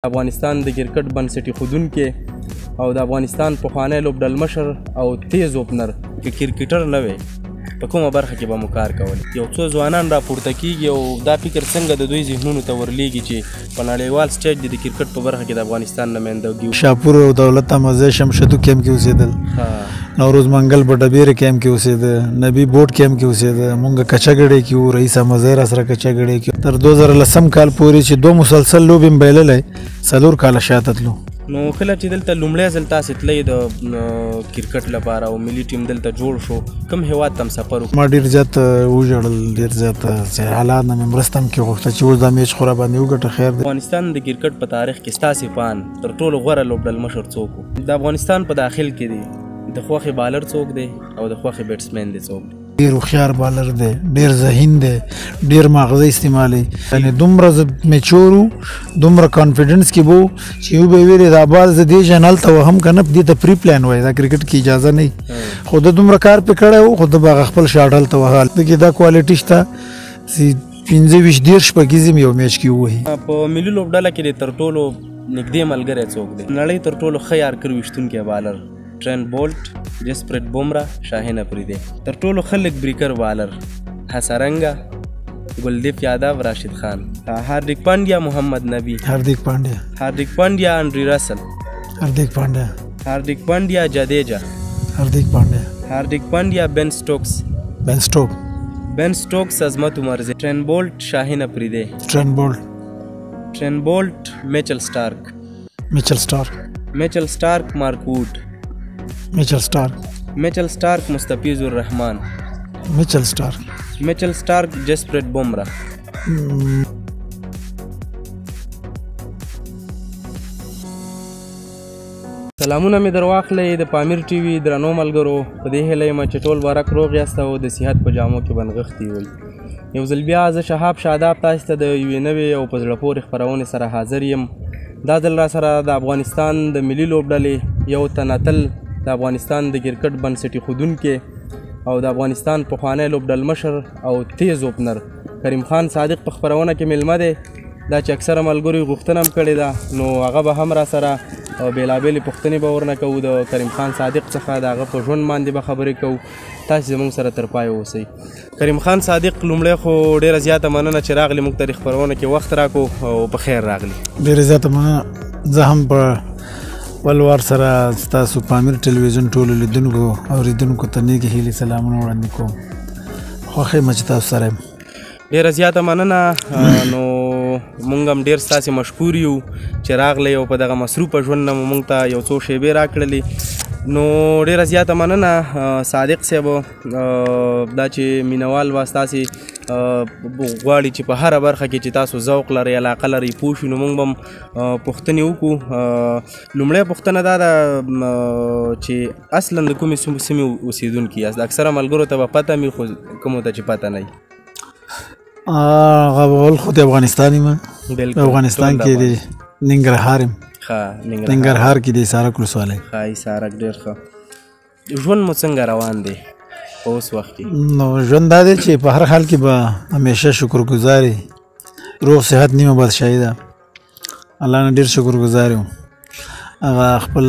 افغانستان د کرکټ بنسټ ایښودونکی او د افغانستان پخوانی لوبډلمشر او تیز اوپنر که کرکټر نه وی په کومه برخه کې به مو کار کول؟ یو څو ځوانان راپورته کیږي او دا فکر څنګه د دوی ذهنونو ته ورلیږي چې په نړیوال سټیج د کرکټ په برخه کې د افغانستان نمایندګي؟ شاپور او دولت احمدزی شمشدو کیمپ کې اوسېدل، نوروز منګل په ډبیر کیمپ کې اوسېده، نبی بوټ کیمپ کې اوسېده، مونږ کچه ګړې کې وو، رئیس احمدزی را سره کچه ګړې کې تر 2010 کال پورې چې دوه مسلسل لوبې مې بایللی، 4 کاله شاته تلو. نو کله چې دلته لومړی ځل تاسې تلئ د کرکټ لپاره او ملي ټیم دلته جوړ شو، کوم هیواد ته هم سفر وکړ؟ ما ډېر زیات وژړل، ډېر زیات چې حالات نه مې مرسته هم کې غوښته چې اوس دا میچ خو راباندې وګټه، خیر دی. افغانستان د کرکټ په تاریخ کې ستاسې په اند تر ټولو غوره لوبډلمشر څوک و؟ د افغانستان په داخل کې دی د خوښې بالر څوک دی او د خوښې بیټسمین دی څوک دی؟ ډېر هوښیار بالر دی، ډېر ذهین دی، ډېر ماغزه استعمالوي، یعنې دومره میچور و، دومره کانفیډنس کې به و چې یو به یې ویلې دا بال زه دې ځای نه هلته وهم که نه، دې ته پري پلان وایي، دا کرکټ کې اجازه نه وي، خو ده دومره کار پرې کړی و، خو ده به هغه خپل شاټ هلته وهل. ده کې دا کوالټي شته چې 25 30 شپږیزې یو میچ کې ووهي. په ملي لوبډله کې د تر ټولو نږدې ملګری څوک دی؟ نړۍ تر ټولو ښه یارکر ویشتونکی بالر؟ ټرینټ بولټ، جسپریت بومرا، شاهین اپریدی. تر ټولو ښه لیګ بریکر بالر؟ هسرنګا، ګلدیپ یادو، راشد خان. هاردیک پانډیا، محمد نبی. هاردیک پانډیا. هاردیک پانډیا، انډری رسل. هاردیک پانډیا. هاردیک پانډیا، جدیجا. هاردیک پانډیا. هاردیک پانډیا، بن سټوکس. بن سټوک. بن سټوکس، عظمت عمرزی. ټرینټ بولټ، شاهین اپریدی. ټرینټ بولټ. ټرینټ بولټ، میچل سټارک. میچل سټارک. میچل سټارک، مارک ووډ. میچل سټارک. میچل سټارک، مستفیض الرحمن. میچل سټارک. میچل سټارک، جسپریت بومرا. سلامونه مې درواخلئ د پامیر ټي وي درنو ملګرو، په دې هیله یم چې ټول ورک روغ یاست او د صحت په جامو کې به نغښتي وئ. یو ځل بیا زه شهاب شاداب تاسې ته د یوې نوې او په زړه پورې خپرونې سره حاضر یم. دا ځل را سره د افغانستان د ملي لوبډلې یو تن اتل، د افغانستان د کرکټ بنسټ ایښودونکی او د افغانستان پخوانی لوبډلمشر او تیز اوپنر کریم خان صادق په خپرونه کې میلمه دی. دا چې اکثره ملګرو یې غوښتنه هم کړې ده، نو هغه به هم را سره بېلابېلې پوښتنې به ورنه کوو د کریم خان صادق څخه، د هغه په ژوند باندې به خبرې کوو. تاسې زموږ سره تر پایه اوسئ. کریم خان صادق، لومړی خو ډېره زیاته مننه چې راغلې موږ ته د خپرونه کې وخت راکړو او په خیر راغلي. ډېره زیاته مننه. زه هم په خپل وار سره ستاسو پامیر ټلویزیون ټولو لیدونکو اورېدونکو ته نیکې هیلې سلامونه وړاندې کوم. خوښ یم چې تاسو سره یم. ډېره زیاته مننه. نو مونږ هم ډېر ستاسې مشکور یو چې راغلی او په دغه مصروفه ژوند نه مو مونږ ته یو څو شیبې راکړلې، نو ډېره زیاته مننه صادق صاحب. دا چې مینوال به ستاسې غواړي چې په هره برخه کې چې تاسو ذوق لرئ، علاقه لرئ، پوه شو، نو مونږ به هم پوښتنې وکړو. لومړی پوښتنه دا ده چې اصلا د کومې سیمې اوسېدونکي یاست؟ اکثره ملګرو ته به پته مي، خو کومو ته چې پته نه وي. هغه اول خو د افغانستان یم، افغانستان کې د ننګرهار یم. ننګرهار کې د حصارک ولسوالۍ. ښه، حصارک، ډېر ښه. ژوند مو څنګه روان دی په اوس وخت کې؟ نو ژوند دا دی چې په هر حال کې به همیشه شکرګزار یې. روغ صحت نیمه بادشاهي ده، الله نه ډېر شکرګزار یم. هغه خپل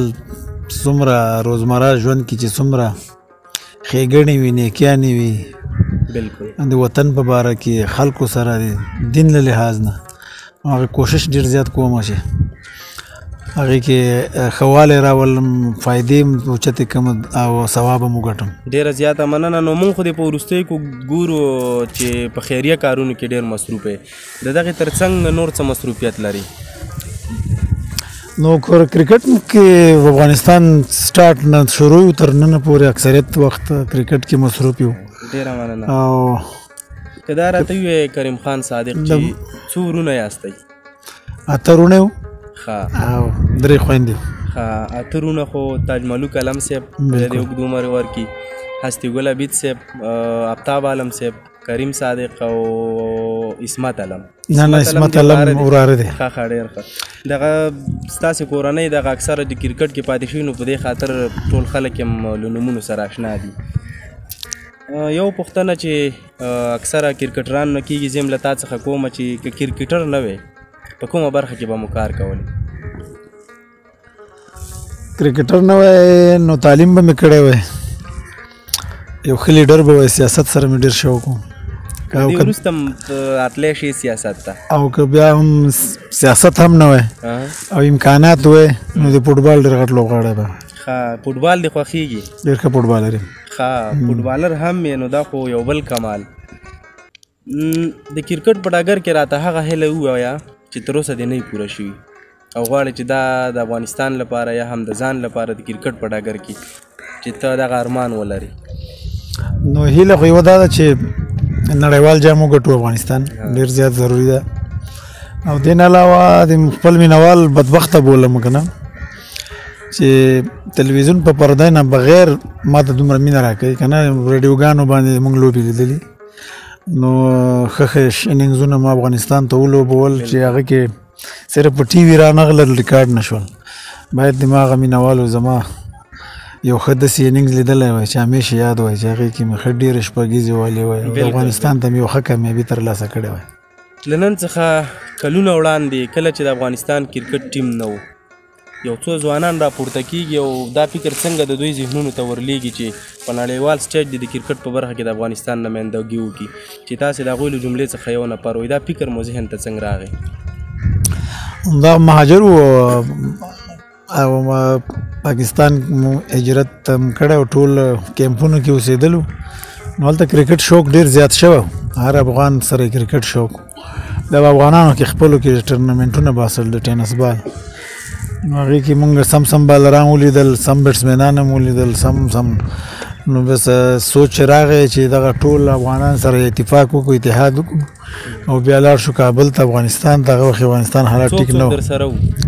څومره روزمره ژوند کې چې څومره ښېګڼې وي، نیکیانې وي، بالکل د وطن په باره کې خلکو سره د دین له لحاظ نه هغه کوشش ډېر زیات کوم چې هغې کې ښه والی راولم، فایدې هم اوچتې کړم او ثواب هم وګټم. ډېره زیاته مننه. نو موږ خو دې په وروستیو کې ګورو چې په خیریه کارونو کې ډېر مصروف یې، د دغې ترڅنګ نور څه مصروفیت لري؟ نو کرکټ کې افغانستان سټارټ نه شروع تر ننه پورې اکثریت وخت کرکټ کې مصروف یو. ډېره مننه. او که دا راته ووایې کریم خان صادق چې څو وروڼه یاستئ؟ 8 وروڼه یو. ښه. او 3 خویندې. ښه، 8 وروڼه. خو تاج ملوک علم صاحب خدای دې اوږد عمر ورکړي، هستي ګل عبید صاحب، افتاب عالم صاحب، کریم صادق او عصمت علم. نه نه، عصمت علم وراره دی. ښه ښه، ډېر ښه. دغه ستاسې کورنۍ دغه اکثره د کرکټ کې پاتې شوي، نو په دې خاطر ټول خلک هم له نومونو سره اشنا دي. یو پوښتنه چې اکثره کرکټران نه کېږي، زه هم له تا څخه کوم چې که کرکټر نه وی په کومه برخه کې به مو کار کولی؟ کرکټر نه وای نو تعلیم به مې کړی وای، یو ښه لیډر به وای. سیاست سره مې ډېر شوق و. دې وروسته هم راتلی شي سیاست ته؟ او که بیا هم سیاست هم نه وای او امکانات وای نو د فوټبال ډېر غټ لوبغاړی به. ښه، فوټبال دې خوښېږي؟ ډېر ښه فوټبالر یم. ښه، فوټبالر هم یې، نو دا خو یو بل کمال. د کرکټ په ډګر کې راته هغه هیله ووایه چې تر اوسه دې نه وي پوره شوي او غواړې چې دا د افغانستان لپاره یا هم د ځان لپاره د کرکټ په ډګر کې چې ته دغه ارمان ولرې. نو هیله خو یوه دا ده چې نړیوال جام وګټو افغانستان، ډېر زیات ضروري ده. او دې نه علاوه د خپل مینوال بدبخته بولم که نه چې تلویزیون په پرده نه بغیر ما ته دومره مینه راکوي که نه. رادیوګانو باندې موږ لوبې لیدلي، نو ښه ښه اننګزونه ما افغانستان ته ولوبول چې هغه کې صرف په ټي وي رانغلل، ریکارډ نه شول. باید د ما هغه مینوالو زما یو ښه داسې اننګز لیدلی وای چې همیشه یاد وای چې هغې کې مې ښه ډېرې شپږیزې والې وای او افغانستان ته مې یو ښه کامیابي ترلاسه کړې وای. له نن څخه کلونه وړاندې کله چې د افغانستان کرکټ ټیم نه و، یو څو ځوانان راپورته کیږي او دا فکر څنګه د دوی ذهنونو ته ورلیږي چې په نړیوال سټیج د کرکټ په برخه کې د افغانستان نمایندګي وکړي، چې تاسې د هغوی له جملې څخه یو نفر وئ، دا فکر مو ذهن ته څنګه راغی؟ دا مهاجر و او پاکستان مو هجرت هم کړی او ټول کیمپونو کې اوسېدلو، نو هلته کرکټ شوق ډېر زیات شوی، هر افغان سره کرکټ شوق. د افغانانو کې خپلو کې ټورنمنټونه باسل د ټینس بال، نو هغې کې مونږ سم سم بالران ولیدل، سم بیټسمینان هم ولیدل، سم سم. نو بس سوچ راغی چې دغه ټول افغانان سره اتفاق وکړو، اتحاد وکړو او بیا لاړ شو کابل ته، افغانستان ته. هغه وخت افغانستان حالات ټیک نه و.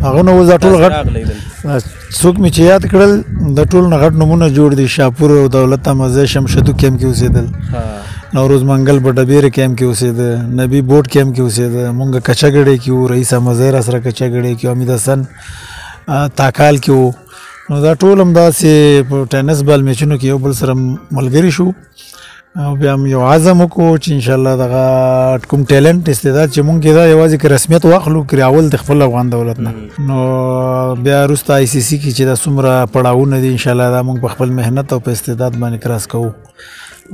هغه نو اوس دا ټول غټ څوک مې چې یاد کړل د ټول نه غټ نومونه جوړ دي. شاپور او دولت احمدزی شمشدو کیمپ کې اوسېدل، نوروز منګل په ډبیره کیمپ کې اوسېده، نبي بوټ کیمپ کې اوسېده، مونږ کچه ګړې کې وو، رئیس احمدزی را سره کچه ګړې کې وو، حمید حسن تاکال کې وو. نو دا ټول همداسې په ټینس بال میچونو کې یو بل سره ملګري شو او بیا هم یو عزم وکړو چې انشاءالله دغه کوم ټیلنټ استعداد چې مونږ کې دا یوازې که رسمیت واخلو کراول د خپل افغان دولت نه. نو بیا وروسته آی سي سي کې چې دا څومره پړاوونه دي انشاءالله دا مونږ په خپل محنت او په استعداد باندې کراس کوو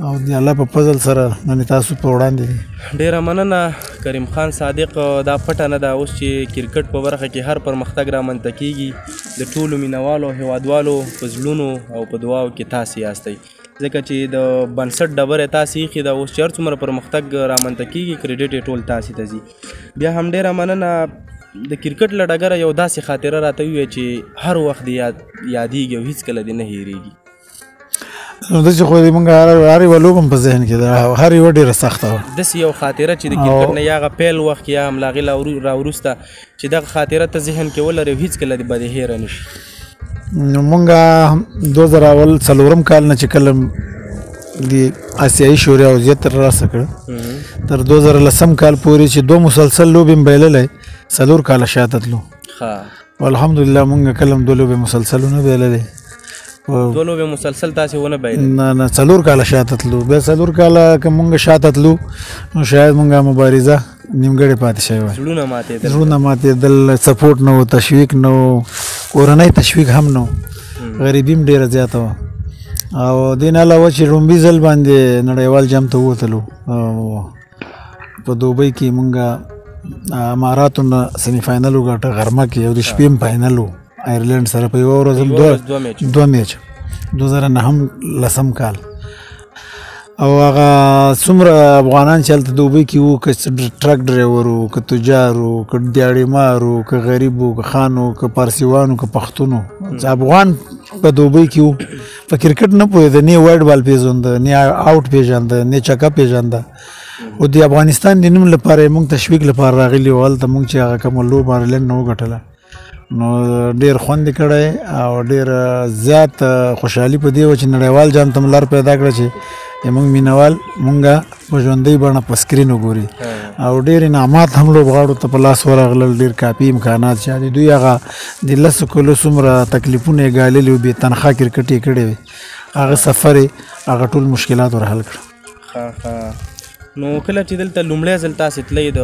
او د الله په فضل سره نن تاسو په وړاندې دي. ډېره مننه کریم خان صادق. دا پټه نه ده اوس چې کرکټ په برخه کې هر پرمختګ رامنځته کیږي د ټولو مینوالو هیوادوالو په زړونو او په دعاو کې تاسې یاستئ، ځکه چې د بنسټ ډبره تاسې ایښې ده. اوس چې هر څومره پرمختګ رامنځته کیږي کریډیټ یې ټول تاسې ته ځي. بیا هم ډېره مننه. د کرکټ له ډګره یو داسې خاطره راته ووایه چې هر وخت دې یادېږي او هېڅکله دې نه هېرېږي. نو داسې خو دې مونږ هر یوه لوبه هم په ذهن کې ده، هر یوه ډېره سخته وه. داسې یو خاطره چې د کرکټ نه یا هغه پیل وخت یا هم له هغې راوروسته چې دغه خاطره ته ذهن کې ولرې او هېڅکله دې به دې هېره نه شي. نو مونږ 2004 کال نه چې کله د آسیایي شورا وضعیت ترلاسه کړ تر 2010 کال پورې چې دوه مسلسل لوبې مې بایللی، 4 کاله شاته تلو. الحمدلله مونږ کله هم دوه لوبې مسلسل ونه بایللې. دوه لوبې مسلسل تاسې ونه بایللې؟ نه نه، 4 کاله شاته تلو. بیا 4 کاله که مونږ شاته تلو نو شاید مونږ مبارزه نیمګړې پاتې شوې وای. زړونه ماتېدل، زړونه ماتېدل، سپورټ نه و، تشویق نه و، کورنۍ تشویق هم نه و، غریبي هم ډېره زیاته وه. او دې نه علاوه چې لومړي ځل باندې نړیوال جام ته ووتلو په دوبۍ کې، مونږ اماراتو نه سیمي فاینل وګاټه غرمه کې، او د شپې هم فاینل و آیرلینډ سره په یوه ورځ هم دوه میچ 2009 کال. او هغه څومره افغانان چې هلته دوبۍ کې وو، که ټرک ډرایور وو، که تجار وو، که دیاړیمار وو، که غریب وو، که خان وو، که پارسیوان وو، که پښتون وو، افغان په دوبۍ کې وو، په کرکټ نه پوهېده، نه وایډ بال پېژنده، نه آوټ پېژنده، نه چکه پېژنده. او د افغانستان د نوم لپاره یې موږ تشویق لپاره راغلي وو. هلته موږ چې هغه کومه لوبه آیرلینډ نه وګټله نو ډېر خوند یې کړی او ډېر زیات خوشحالي په دې وه چې نړیوال جام ته مو لار پیدا کړه چې موږ مینوال موږ په ژوندۍ بڼه په سکرین وګوري. او ډېر انعامات هم لوبغاړو ته په لاس ورغلل، ډېر کافي امکانات چې دوی هغه د 10 کلو څومره تکلیفونه یې ګاللي وو، بې تنخوا کرکټ یې کړی وي، هغه سفر یې هغه ټول مشکلات ور حل کړه. ښه ښه. نو کله چې دلته لومړی ځل تاسې تلئ د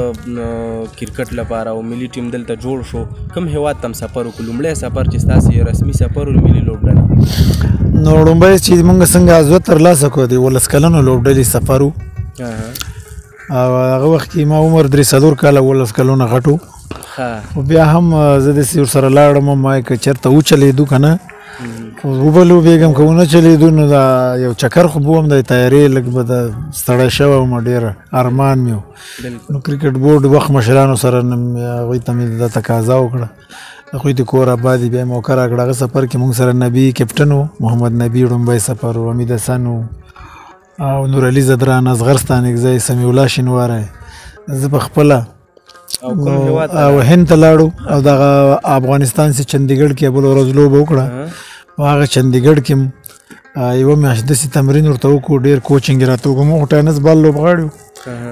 کرکټ لپاره او ملي ټیم دلته جوړ شو، کوم هېواد ته هم سفر وکړو؟ لومړی سفر چې ستاسې رسمي سفر و ملي لوبډلې؟ نو لومړی چې موږ څنګه عزوت ترلاسه کړو د 17 کلنو لوبډلې سفر و. او هغه وخت کې ما عمر 3-4 کاله، 17 کلونه غټ و. خو بیا هم زه داسې ورسره لاړم، ما که چېرته وچلېدو که نه وبه لوبېږم، که ونه چلېدو نو دا یو چکر خو به وم، د طیارې لږ به د ستړی شوی وم، ډېر ارمان مې و. نو کرکټ بورډ وخت مشرانو سره هغوی ته مې دا تقاضا وکړه، هغوی د کور آبادي بیا موقع راکړه. هغه سفر کې موږ سره نبي کپټن و، محمد نبي ړومبی سفر و، حمید حسن و، او نور علي ځدران، اصغر ستانکزی، سمیع الله شینواری، زه په خپله او هند ته لاړو. او دغه افغانستان چې چندیګړ کې بله ورځ لوبه وکړه، په هغه چندیګړ کې یوه میاشت داسې تمرین ورته وکړو، ډېر کوچینګ یې راته وکړو. موږ خو ټینس بال لوبغاړي وو،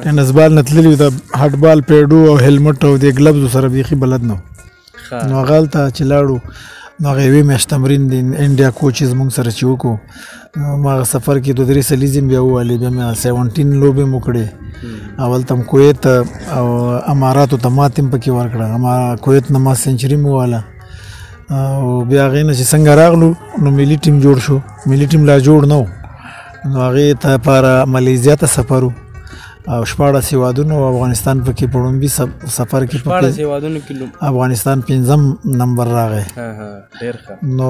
ټینس بال نه تللي وو، د هډبال پیډو او هیلمټ او د ګلبزو سره بیخي بلد نه وو. نو هغه هلته چې لاړو، نو هغه یوې میاشت تمرین د انډیا کوچز موږ سره چې وکړو، ما هغه سفر کې 2-3 سلیزې بیا ووهلې، بیا مې 17 لوبې مو کړې. او هلته هم کویت او اماراتو ته ماتې هم پکې ورکړه، اما کویت نه ما سنچري مو ووهله. او بیا هغې نه چې څنګه راغلو نو ملي ټیم جوړ شو، ملي ټیم لا جوړ نه و، نو هغې ته لپاره ملیزیا ته سفر و. او 16 هېوادونو او افغانستان پکې په ړومبي سفر کې 16 هېوادونو کې افغانستان 5 نمبر راغی. ډېر ښه. نو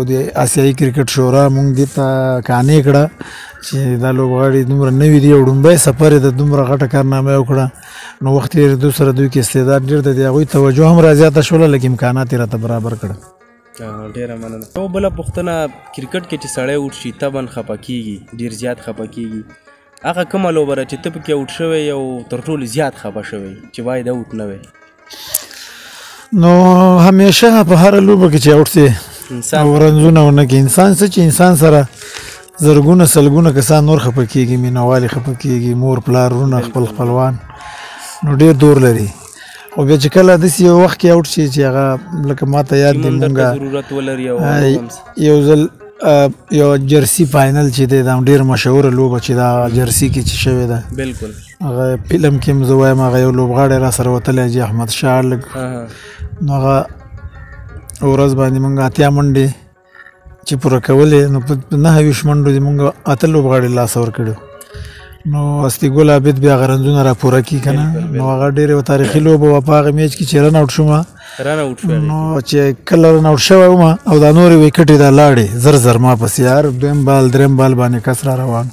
د آسیایي کرکټ شورا موږ دې ته قانع کړه چې دا لوبغاړي دومره نوي دي او ړومبی سفر یې د دومره غټه کارنامه یې وکړه. نو وخت تېرېدو سره دوی کې استعداد ډېر دی، د هغوی توجه هم را زیاته شوله، لږ امکانات یې راته برابر کړه. ډېره مننه. یوه بله پوښتنه، کرکټ کې چې سړی اوټ شي طبعا خفه کېږي، ډېر زیات خفه کېږي، هغه کومه لوبه ده چې ته پکې اوټ شوی او تر ټولو زیات خفه شوی چې باید اوټ نه وی؟ نو همیشه په هره لوبه کې چې اوټ سي او رنځونه ونه کړي انسان، څه چې انسان سره زرګونه سلګونه کسان نور خفه کېږي، مینوال یې خفه کېږي، مور پلار وروڼه خپل خپلوان، نو ډېر دور لري. خو بیا چې کله داسې یو وخت کې اوټ شي چې هغه لکه ما ته یاد دی، مونږ یو ځل یو جرسی فاینل چې دی، دا ډېر مشهوره لوبه چې دا جرسی کې چې شوې ده، بالکل هغه فلم کې هم زه وایم هغه یو لوبغاړی را سره وتلی چې احمد شاه لږ، نو هغه ورځ باندې مونږ 80 منډې چې پوره کولې، نو په 29 منډو دې مونږ 8 لوبغاړي لاسه ورکړي. نو استي ګل عابد بیا هغه رنځونه را پوره کړي که نه، نو هغه ډېره یوه تاریخي لوبه وه. په هغه میچ کې چې رن اوټ شوم، نو چې کله رن اوټ شوی وم او دا نورې ویکټې دا لاړې زر زر ما پسې، هر دویم بال دریم بال باندې کس را روان،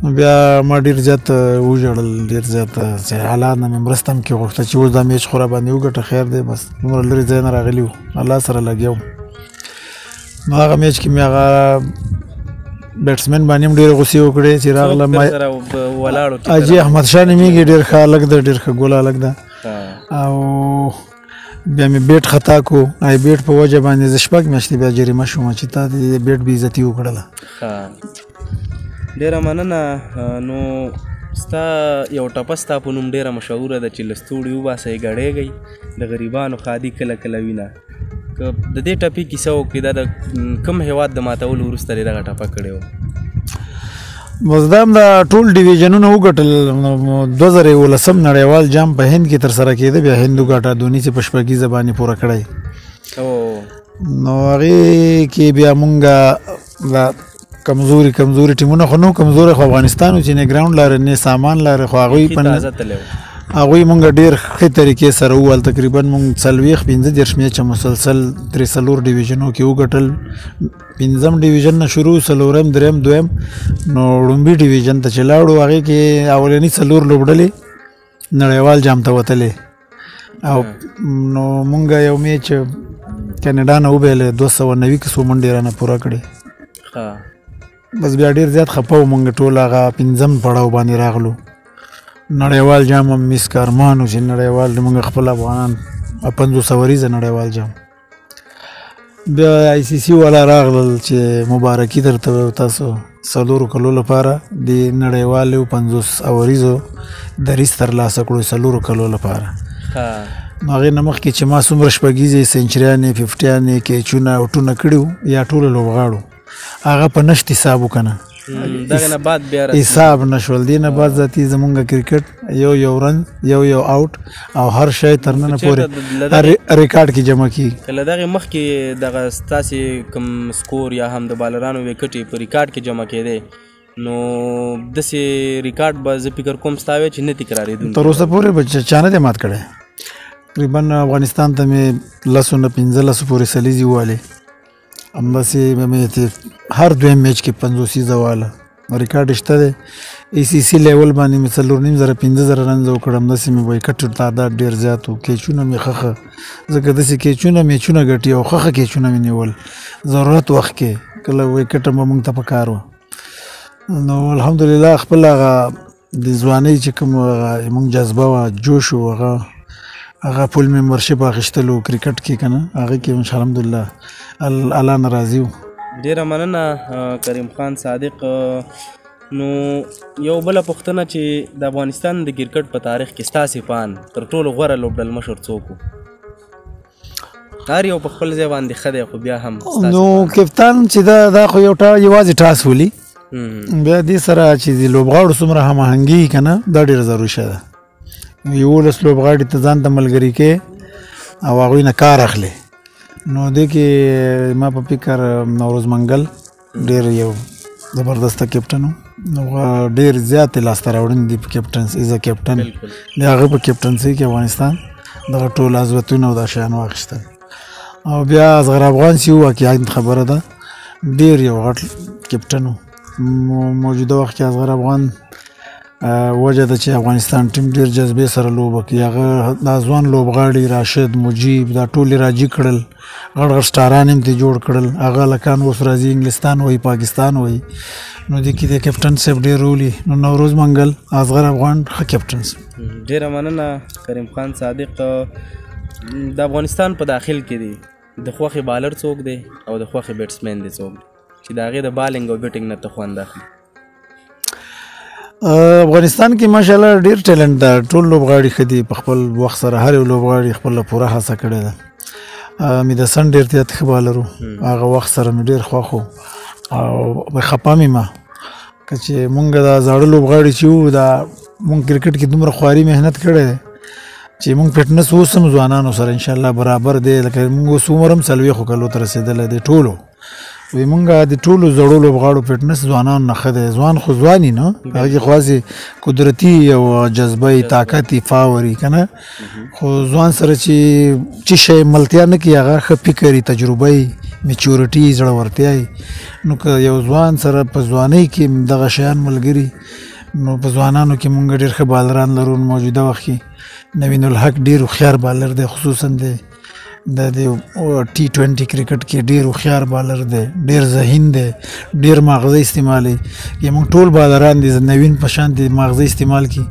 نو بیا ما ډېر زیات وژړل، ډېر زیات چې الله نه مې مرسته هم کې غوښته چې اوس دا میچ خو را باندې وګټه، خیر دی، بس دومره لرې ځای نه راغلي وو، الله سره لګیا وم. نو هغه میچ کې مې هغه بیټسمن باندې هم ډېرې غوسې وکړې چې راغله ما حاجي احمد شاه نومېږي، ډېر ښه هلک دی، ډېر ښه ګل هلک ده. او بیا مې بیټ خطا کو، ای بیټ په وجه باندې زه 6 میاشتې بیا جریمه شوم چې تا دې بیټ بې عزتي وکړله. ډېره مننه. نو ستا یو ټپه ستا په نوم ډېره مشهوره ده چې له ستوړي وباسئ ګړېږئ، د غریبانو ښادي کله کله وینه، که د دې ټپې کیسه وکړې، دا د کوم هېواد د ماتولو وروسته دې دغه ټپه کړې وه؟ بس دا هم دا ټول ډیویژنونه وګټل. 2011 نړیوال جام په هند کې ترسره کېده، بیا هند وګټه، دوني چې په شپږیزه باندې پوره کړی. نو هغې کې بیا مونږ دا کمزوري کمزوري ټیمونه خو نو کمزوري خو افغانستان و چې نه ګراونډ لري نه سامان لري، خو هغوی په هغوی مونږ ډېر ښې طریقې سره ووهل. تقریبا مونږ 40-35 میچه مسلسل 3-4 ډیویژنو کې وګټل. 5 ډیویژن نه شروع، 4، 3، 2، نو ړومبي ډیویژن ته چې لاړو هغې کې اولني 4 لوبډلې نړیوال جام ته وتلې. او نو مونږ یو میچ کینیډا نه وبایلې، 290 کې څو منډې رانه پوره کړې. بس بیا ډېر زیات خفه وو مونږ ټول. هغه 5 پړاو باندې راغلو، نړیوال جام هم میس کارمان و چې نړیوال مونږ خپل افغانان 50 اوریزه نړیوال جام. بیا آی سی سی والا راغلل چې مبارکي درته وایو، تاسو 4 کلو لپاره د نړیوالو 50 اوریزو دریځ ترلاسه کړو، 4 کلو لپاره. نو هغې نه مخکې چې ما څومره شپږیزې، سنچریانې، ففټیانې، کیچونه، اوټونه کړي وو یا ټولو لوبغاړو، هغه په نشت حساب و که نه. دغه نه بعد بیا حساب نشول. دې نه بعد ذاتي زمونږ کرکټ یو یو رن، یو یو آوټ او هر شی تر ننه پورې ریکارډ کې جمع کیږي. که له دغې مخکې دغه ستاسې کوم سکور یا هم د بالرانو ویکټې په ریکارډ کې جمع کېدی، نو داسې ریکارډ به زه فکر کوم ستا وی چې نه تکرارېدونکی. تر اوسه پورې به چا نه دی مات کړی. تقریبا افغانستان ته مې 10 نه 15 پورې سلیزې ووهلې، همداسې به مې هر دویم میچ کې 50 واله ریکارډ شته دی. ای سي سي لیول باندې مې 4,500 5,000 رنز وکړ، همداسې مې ویکټ تعداد ډېر زیات و. کیچونه مې ښه ښه، ځکه داسې کیچونه میچونه ګټي او ښه ښه کیچونه مې نیول ضرورت وخت کې، کله ویکټ به موږ ته پکار وه. نو الحمدلله خپل هغه د ځوانۍ چې کوم هغه موږ جذبه وه، جوش و، هغه فول ممبرشپ اخیستلو کرکټ کې که نه، هغه کې الحمدلله الله نه راضي و. ډېره مننه کریم خان صادق. نو یو بله پوښتنه چې د افغانستان د کرکټ په تاریخ کې ستاسې په اند تر ټولو غوره لوبډلمشر څوک و؟ هر یو په خپل ځای باندې ښه دی، خو بیا هم نو کپتان چې دا خو یو یوازې ټاس ولي، بیا دې سره چې د لوبغاړو څومره هماهنګي که نه، دا ډېره ضروري شی ده. 11 لوبغاړي ته ځان ته ملګري کې او هغوی نه کار اخلي. نو دې کې ما په فکر نوروز منګل ډېر یو زبردسته کپټن و، نو ډېر زیات لاسته راوړنې دي په کپټنس، از کپټن. د هغه په کپټنسۍ کې افغانستان دغه ټول عزوتونه او دا شیان واخیستل. او بیا اصغر افغان چې واقعا خبره ده ډېر یو غټ کپټن و. موجوده وخت کې اصغر افغان وجه ده چې افغانستان ټیم ډېر جذبې سره لوبه کوي. هغه دا ځوان لوبغاړي راشد، مجیب، دا ټول یې راجي کړل، غټ غټ سټاران هم ترې جوړ کړل. هغه هلکان اوس راځي انګلستان وایي، پاکستان وایي، نو دې کې د کپټن صاحب ډېر رول. نو نوروز منګل، اصغر افغان ښه کپټن صاحب. ډېره مننه کریم خان صادق. د افغانستان په داخل کې دی د خوښې بالر څوک دی او د خوښې بیټسمن دی څوک دی چې د هغې د بالینګ او بیټینګ نه ته خوند اخلي؟ افغانستان کې ماشاءالله ډېر ټیلنټ ده، ټول لوبغاړي ښه دي په خپل وخت سره، هر یو لوبغاړي خپله پوره هڅه کړې ده. حمید حسن ډېر زیات ښه بالر و، هغه وخت سره مې ډېر خوښ و او خپه مې ما که چې مونږ دا زاړه لوبغاړي چې وو، دا مونږ کرکټ کې دومره خواري محنت کړی دی چې مونږ فټنس اوس هم ځوانانو سره انشاءالله برابر دی. لکه مونږ اوس عمر هم 40 کلو ته رسېدلی دی ټولو، وی مونږ د ټولو زړو لوبغاړو فټنس ځوانانو نه ښه دی. ځوان خو ځواني نه، هغه کې خو هسې قدرتي یو جذبه یې، طاقت یې، فاور یې که نه، خو ځوان سره چې شی ملتیا نه کوي، هغه ښه فکر یې، تجربه یې، میچورټي یې، زړورتیا یې. نو که یو ځوان سره په ځوانۍ کې دغه شیان ملګري، نو په ځوانانو کې مونږ ډېر ښه بالران لرو. موجوده وخت کې نوین الحق ډېر هوښیار بالر دی، خصوصا دی د دې ټي 20 کرکټ کې ډېر هوښیار بالر دی، ډېر ذهین دی، ډېر ماغزه استعمالوي. موږ ټول بالران دي نوین په شان دي ماغزه استعمال کړي،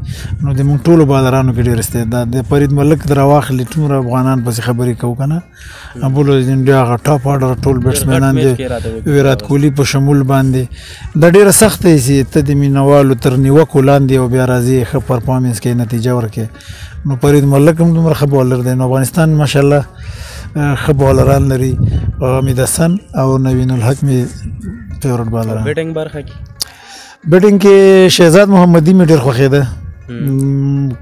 نو د موږ ټولو بالرانو کې ډېر استعداد دی. فرید ملک درواخلي، څومره افغانان پسې خبرې کوو که نه، ابوالدین هغه ټاپ آرډر ټول بیټسمنان دي، ویرات کوهلي په شمول باندې. دا ډېره سخته چې ته د مینهوالو تر نیوکو لاندې او بیا راځي ښه پرفارمنس کوي، نتیجه ورکوي. نو فرید ملک هم دومره ښه بالر دی. نو افغانستان ماشاءالله ښه بالران لري، حمید حسن او نوین الحق مې فیورټ بالران. بیټینګ برخه کې بیټینګ کې شهزاد محمدي مې ډېر خوښېده،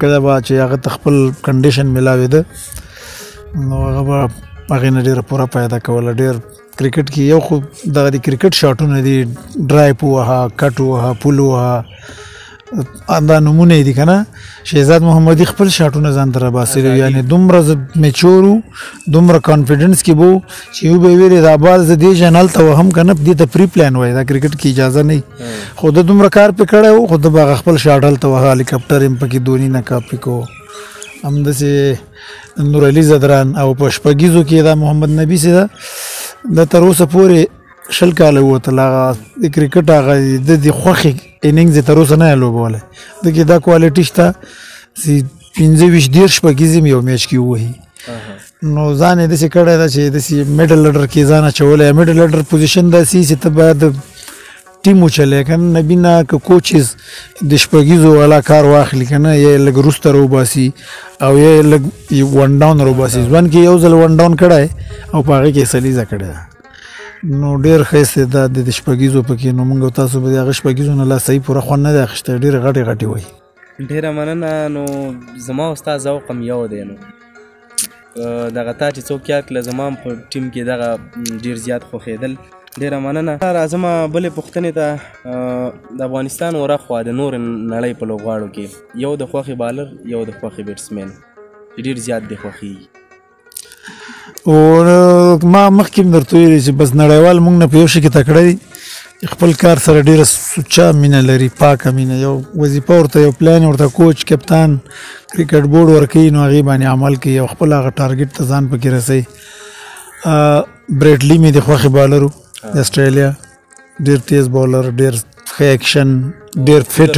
کله به چې هغه ته خپل کنډیشن ملاوېده، نو هغه به هغې نه ډېره پوره پیدا کوله. ډېر کرکټ کې یو خو دغه د کرکټ شاټونه دي، ډرایپ ووهه، کټ ووهه، پول ووهه، دا نمونه دي که نه. شهزاد محمدي خپل شاټونه ځان ته راباسلي، یعنې دومره میچور و، دومره کانفیډنس کې به و چې یو به یې ویلې دا بال زه دې ځای نه هلته وهم که نه، دې ته پري پلان وایي، دا کرکټ کې اجازه نه وي. خو ده دومره کار پرې کړی و، خو ده به هغه خپل شاټ هلته وهه، هلیکاپټر یې هم پکې دوني نه کاپي کوو. همداسې نور علي ځدران او په شپږیزو کې دا محمد نبي چې ده، دا تر اوسه پورې 20 کاله ووتل، هغه د کرکټ هغه د دې خوښې اننګز یې تر اوسه نه دی لوبولی. ده کې دا کوالټي شته چې 25 30 شپږیزې هم یو میچ کې ووهي. نو ځان یې داسې کړی ده چې داسې میډل لډر کې ځان اچولی. میډل لډر پوزیشن داسې چې ته باید ټیم وچلې که نه، نبي نه که کوچز د شپږیزو والا کار واخلي که نه، یا یې لږ وروسته راوباسي او یا یې لږ ون ډاون راوباسي. ځوان کې یو ځل ون ډاون کړی او په هغې کې یې سلیزه کړې ده. نو ډېر ښه استعداد دی د شپږیزو پکې. نو موږ تاسو به د هغه شپږیزو نه لا صحیح پوره خوند نه دی اخیستی، ډېرې غټې غټې وایي. ډېره مننه. نو زما او ستا ذوق هم یو دی، نو دغه تا چې څوک یاد کړه زما هم په ټیم کې دغه ډېر زیات خوښېدل. ډېره مننه. راځم بلې پوښتنې ته. د افغانستان ورخوا د نورې نړۍ په لوبغاړو کې یو د خوښې بالر، یو د خوښې بیټسمین چې ډېر زیات دی خوښېږي. او ما مخکې هم درته ویلي چې بس نړیوال موږ نه په یو شي کې تکړه دي، خپل کار سره ډېره سوچه مینه لري، پاکه مینه، یو وظیفه ورته، یو پلان ورته کوچ، کپتان، کرکټ بورډ ورکوي، نو هغې باندې عمل کوي او خپل هغه ټارګټ ته ځان پکې رسوي. بریډلي مې د خوښې بالر و، د اسټرالیا، ډېر تیز بالر، ډېر ښه اکشن، ډېر فټ.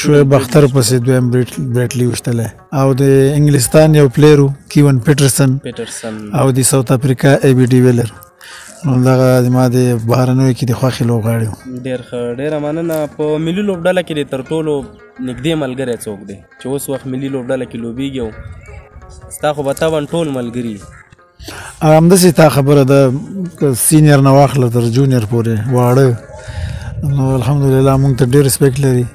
شعیب اختر پسې دویم بریټلي وشتلی. او د انګلستان یو player و کیون پیټرسن، او د ساوت افریقا ای بي ډي ویلر. نو دغه زما د بهرنیو کې د خوښې لوبغاړي وو. ډېر ښه، ډېره مننه. په ملي لوبډله کې د تر ټولو نږدې ملګری څوک دی چې اوس وخت ملي لوبډله کې لوبېږي او ستا خو به طبعا ټول ملګري؟ همداسې تا خبره ده، senior نه واخله تر junior پورې واړه، نو الحمدلله موږ ته ډېر respect لري.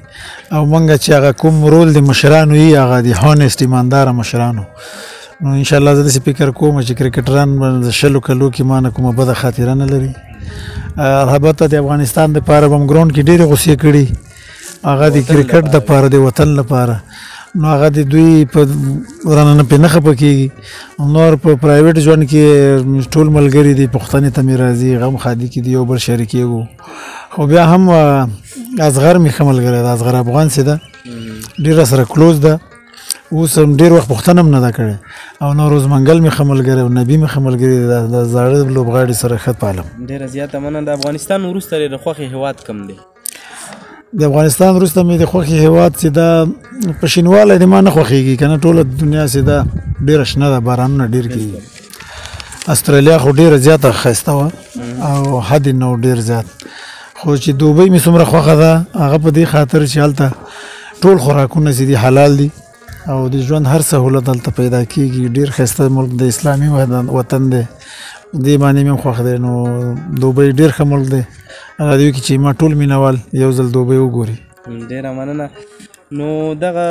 او موږ چې هغه کوم رول د مشرانو یي، هغه د honest ایمانداره مشرانو. نو انشاءالله زه داسې فکر کوم چې کرکټران به د 20 کلو کې ما نه کومه بده خاطره نه لري. البته د افغانستان دپاره به هم ګراونډ کې ډېرې غوسې کړي، هغه د کرکټ دپاره، د وطن لپاره، نو هغه د دوی په رانه نه پې نه خفه کېږي. نور په private ژوند کې ټول ملګري دي، پوښتنې ته مې راځي، غم ښادي کې دي، یو بل شریکېږو. خو بیا هم اصغر مې ښه ملګری ده، اصغر افغان چې ده ډېر راسره close ده، اوس هم ډېر وخت پوښتنه هم نه ده کړې. او نوروز منګل مې ښه ملګری او نبي مې ښه ملګری دی، د زاړه لوبغاړي سره ښه پالم. ډېره زیاته مننه. د افغانستان وروسته د خوښې هېواد کوم دی؟ د افغانستان وروسته مې د خوښې هېواد چې دا په شینوالی د ما نه خوښېږي، که نه ټوله دنیا چې ده ډېره شنه ده، بارانونه ډېر کېږي. استرالیا خو ډېره زیاته ښایسته وه او حد یې نه و ډېر زیات، خو چې دوبۍ مې څومره خوښه ده هغه په دې خاطر چې هلته ټول خوراکونه چې دي حلال دي او د ژوند هر سهولت هلته پیدا کېږي. ډېر ښایسته ملک دی، اسلامي وطن دی، دې باندې مې هم خوښ دی. نو دوبۍ ډېر ښه ملک دی، هغه دی کې چې ما ټول مینهوال یو ځل دوبۍ وګوري. ډېره مننه. نو دغه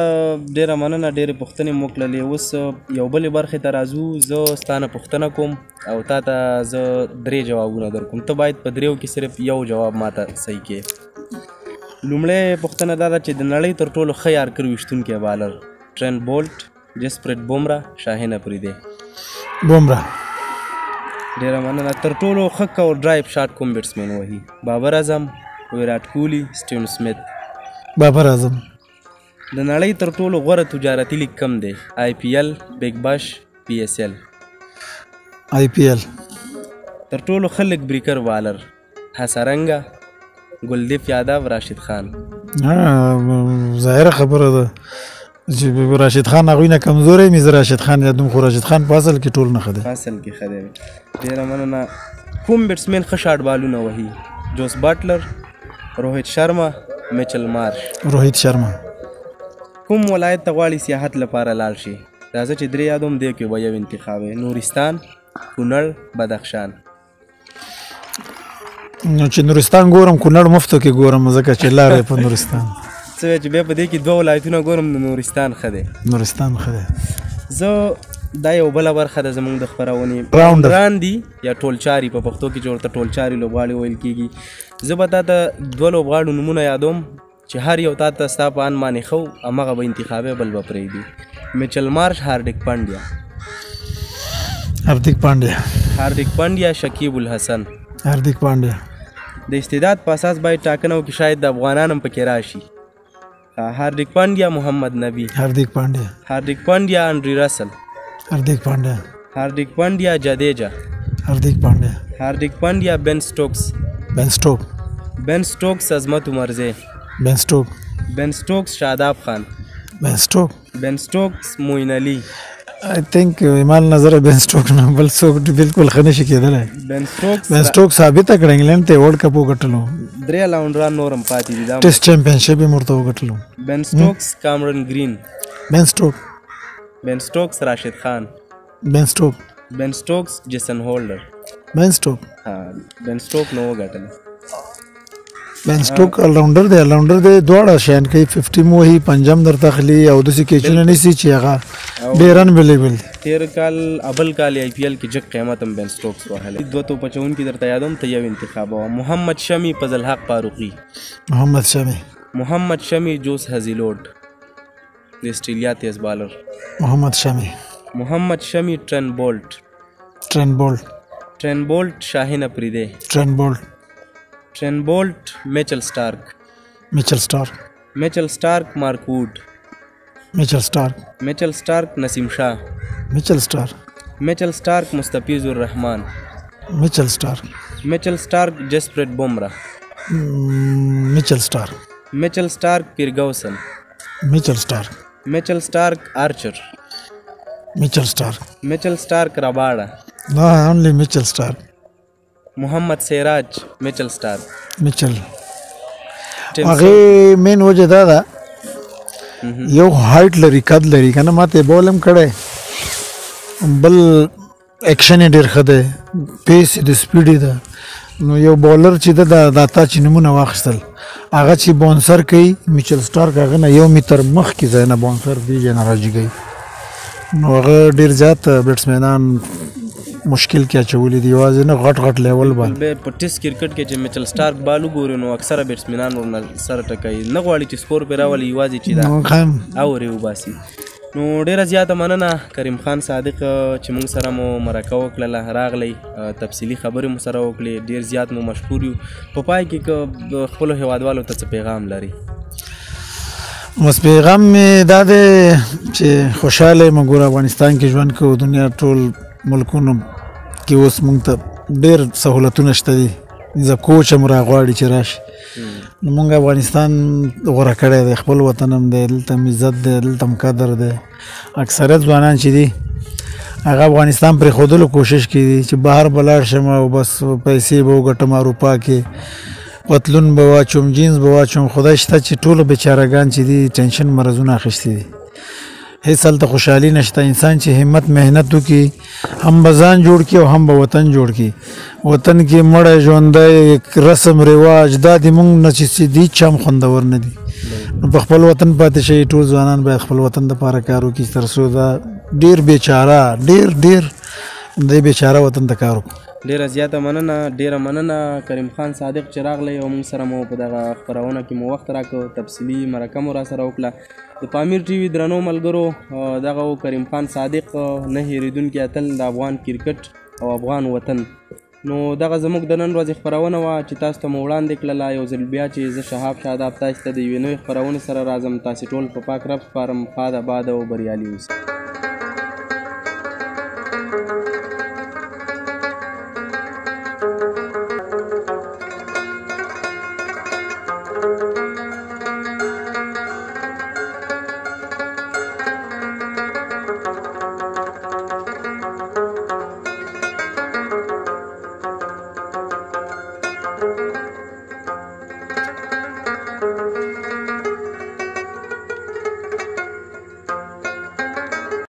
ډېره مننه، ډېرې پوښتنې مو وکړلې. اوس یو بلې برخې ته راځو. زه ستا نه پوښتنه کوم او تا ته زه درې جوابونه درکوم، ته باید په دریو کې صرف یو جواب ما ته صحیح کړې. لومړی پوښتنه دا ده چې د نړۍ تر ټولو ښه یارکر ویشتونکی بالر؟ ټرینټ بولټ، جسپریت بومرا، شاهین اپریدی. بومرا. ډېره مننه. تر ټولو ښه cover drive shot کوم batsman وهي؟ بابر اعظم، ویرات کوهلي، سټیون سمیت. بابر اعظم. د نړۍ تر ټولو غوره تجارتي لیګ کوم دی؟ آی پي ایل، بیګ باش، پي ایس ایل. آی پي ایل. تر ټولو ښه leg breaker bowler؟ هسرنګا، ګلدیپ یادو، راشد خان. ظاهره خبره ده چې راشد خان هغوی نه کمزوری مې، زه راشد خان یادوم، خو راشد خان په اصل کې ټول نه ښه دی. په اصل کې ښه دی. ډېره مننه. کوم batsman ښه short بالونه وهي؟ جوس باټلر، روهیت شرما، میچل مارش. روهیت شرما. کوم ولایت ته غواړي سیاحت لپاره لاړ شي؟ راځه چې درې یادوم، دې کې به یو انتخاب وي. نورستان، کونړ، بدخشان. نو چې نورستان ګورم، کونړ مفتو کې ګورم، ځکه چې لاره په نورستان. څه وایې چې بیا په دې کې دوه ولایتونه ګورم، نو نورستان ښه دی. نورستان ښه دی. زه دا یو بله برخه ده زموږ د خپرونې، راونډران دي یا ټولچاري په پښتو کې چې ورته ټولچاري لوبغاړي ویل کېږي. زه به تا ته دوه لوبغاړو نومونه یادوم چې هر یو تا ته ستا په اند باندې ښه و، همغه به انتخابوې، بل به پرېږدي. میچل مارش، هاردیک پانډیا. هاردیک پانډیا. هاردیک پانډیا، شکیب الحسن. هاردیک پانډیا. د استعداد په اساس باید ټاکنه وکړي، شاید د افغانان هم پکې راشي. هاردیک پانډیا، محمد نبی. هاردیک پانډیا. هاردیک پانډیا، انډری رسل. هاردیک پانډیا. هاردیک پانډیا، جدیجا. هاردیک پانډیا. هاردیک پانډیا، بن سټوکس. بن سټوک. بن سټوکس، عظمت عمرزی. بن سټوک. بن سټوکس، شاداب خان. بن سټوک. بن سټوکس، معین علي. I think ایمان نظر بن سټوک نه بل څوک بالکل ښه نشي کېدلی. بن سټوکس، بن سټوک ثابته کړه، انګلند ته ورلډ کپ وګټلو، درې الراونډران نور هم پاتې دي، دا ټیسټ چمپینشپ یې ورته وګټلو. بن سټوکس، کامرون ګرین. بن سټوک. بن سټوکس، راشد خان. بن سټوک. بن سټوکس، جیسن هولډر. بین سټوک. ها، بین سټوک نو وګټله. بین سټوک الراونډر دی، الراونډر دی، دواړه شیان کوي، 50 مو وهي، پنجم درته اخلي او داسې کیچونه نیسي چې هغه ډېر انبلیبل دی. تیر کال ابل کال آی پی ایل کې جګ قیمت هم بین سټوکس وهلی. دوه توپ اچوونکي درته یادوم، ته یو انتخابوه. محمد شمي، فضل حق فاروقي. محمد شمي. محمد شمي، جوس هزیلوډ د استرالیا تیز بالر. محمد شمي. محمد شمي، ټرن بولټ. ټرن بولټ. ټرن بولټ، شاهین اپریدی. ټرن بولټ. ټرن بولټ، میچل سټارک. میچل سټارک. میچل سټارک، مارک ووډ. میچل سټارک. میچل سټارک، نسیم شاه. میچل سټارک. میچل سټارک، مستفیض الرحمن. میچل سټارک. میچل سټارک، جسپریت بومرا. میچل سټارک. میچل سټارک، پیرګوسن. میچل سټارک. میچل سټارک، آرچر. میچل سټارک. میچل سټارک، رباډا. نه، اونلی میچل سټارک. محمد سراج، میچل سټارک. میچل. هغه مین وجه دا ده، یو هایټ لري، قد لري کنه، ماته بول هم کړی، بل اکشن یې ډېر ښه دی، پیس یې د سپیډ یې ده. نو یو بالر چې ده دا تا چې نومونه واخیستل، هغه چې باونسر کوي، میچل سټارک هغه نه 1 میتر مخکې ځای نه باونسر دی ځای نه راجګوي، نو هغه ډېر زیات بیټسمینان مشکل کې اچولي دي، یوازې نه غټ غټ لیول باندې. به په ټیسټ کرکټ کې چې میچل سټارک بال وګوري نو اکثره بیټسمینان ورنه سر ټکوي، نه غواړي چې سکور پرې راولي، یوازې چې دا اورې وباسي. نو ډېره زیاته مننه کریم خان صادق چې موږ سره مو مرکه وکړله، راغلی، تفصیلي خبرې مو سره وکړې، ډېر زیات مو مشکور یو. په پای کې که خپلو هیوادوالو ته څه پیغام لري؟ بس پیغام مې دا دی چې خوشحاله یم، ګوره افغانستان کې ژوند کوو، دنیا ټول ملکونو کې اوس موږ ته ډېر سهولتونه شته دي، زه کوچ هم راغواړي چې راشي، نو موږ افغانستان غوره کړی دی، خپل وطن هم دی، دلته هم عزت دی، دلته هم قدر دی. اکثریت ځوانان چې دي هغه افغانستان پرېښودلو کوشش کوي چې بهر به لاړ شم او بس پیسې به وګټم، اروپا کې پتلون به واچوم، جینز به واچوم. خدای شته چې ټولو بیچارهګان چې دي ټینشن مرضونه اخیستي دي، هېڅ هلته خوشحالي نشته. انسان چې همت محنت وکړي، هم به ځان جوړ کړي او هم به وطن جوړ کړي. وطن کې مړی ژوندی رسم رواج دا د موږ نه چې څه دي هېچا هم خوندور نه دي. نو په خپل وطن پاتې شئ، ټول ځوانان باید خپل وطن دپاره کار وکړي، تر څو دا ډېر بیچاره، ډېر ډېر د بیچاره وطن ته کار وکړو. ډېره زیاته مننه، ډېره مننه کریم خان صادق چې راغلی او موږ سره مو په دغه خپرونه کې مو وخت راکړ، تفصیلي مرکه مو راسره وکړه. د پامیر ټي وي درنو ملګرو، دغه و کریم خان صادق، نه هېرېدونکی اتل د افغان کرکټ او افغان وطن. نو دغه زموږ د نن ورځې خپرونه وه چې تاسو ته مو وړاندې کړله. یو ځل بیا چې زه شهاب شاداب تاسو ته د یوې نوې خپرونې سره راځم، تاسې ټول په پاک رب سپارم. ښاد اباد او بریالي اوسئ.